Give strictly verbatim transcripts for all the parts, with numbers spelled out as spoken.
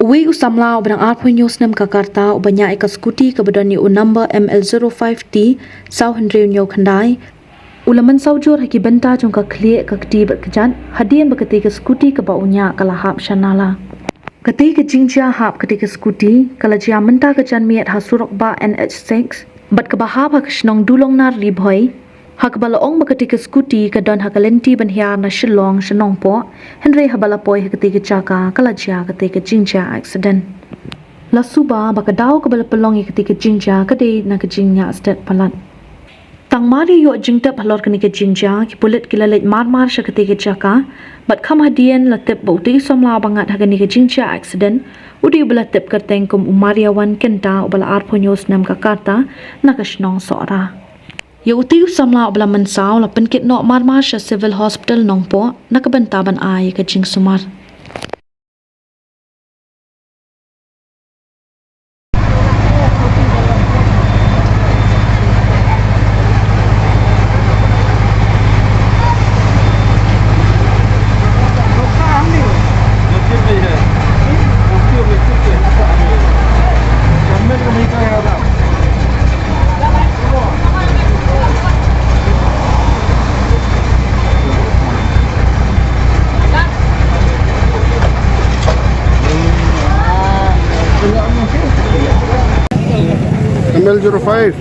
Uwei u samla uba dang arphew hynñiew snem ka karta uba ñiah ïa ka skuti kaba don ïa u number M L zero five T saw hynriew hynñiew khyndai u la mynsaw jur ha ki bynta jong ka khlieh ka kti bad kjat hadien ba katei ka skuti kaba u ñiah ka la hap sha nala. Katei ka jingjia hap katei ka skuti ka la jia mynta ka janmiet ha surok bah N H six bad kaba hap ha ka shnong Dulongnar Ri Bhoi. Ha kaba la ong ba katei ka skuti ka don ha ka lynti ban hiar na Shillong sha Nongpoh, hynrei haba la poi ha katei ka jaka ka la jia katei ka jingjia accident. La suba ba ka daw kaba la pynlong ïa katei ka jingjia ka dei na ka jingñiah stet palat. Tang mar ïa ïoh jingtip halor kane ka jingjia, ki pulit ki la leit mar mar sha katei ka jaka bad kham hadien la tip ba utei u samla uba ngat ha kane ka jingjia accident u dei uba la tip kyrteng kum u Mariawan Kynta uba la arphew hynñiew snem ka karta na ka shnong Sohra. Ïa utei u samla uba la mynsaw la pynkit noh mar mar sha Civil Hospital Nongpoh na ka bynta ban ai ïa ka jingsumar. M L zero five.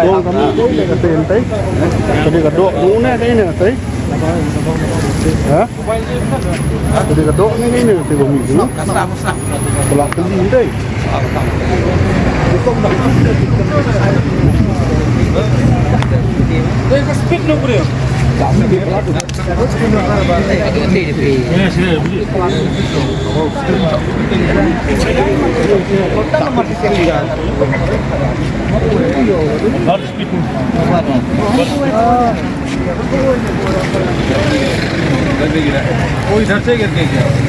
Dong kami, tei, tei. Tadi ka dok, dong ne, tei ne, tei. Ha? Tadi ka dok ni, ni, ni, tei bumi ni. Belah keli, tei. Tei, ka speed no, bro. वो इधर से गिर के गया।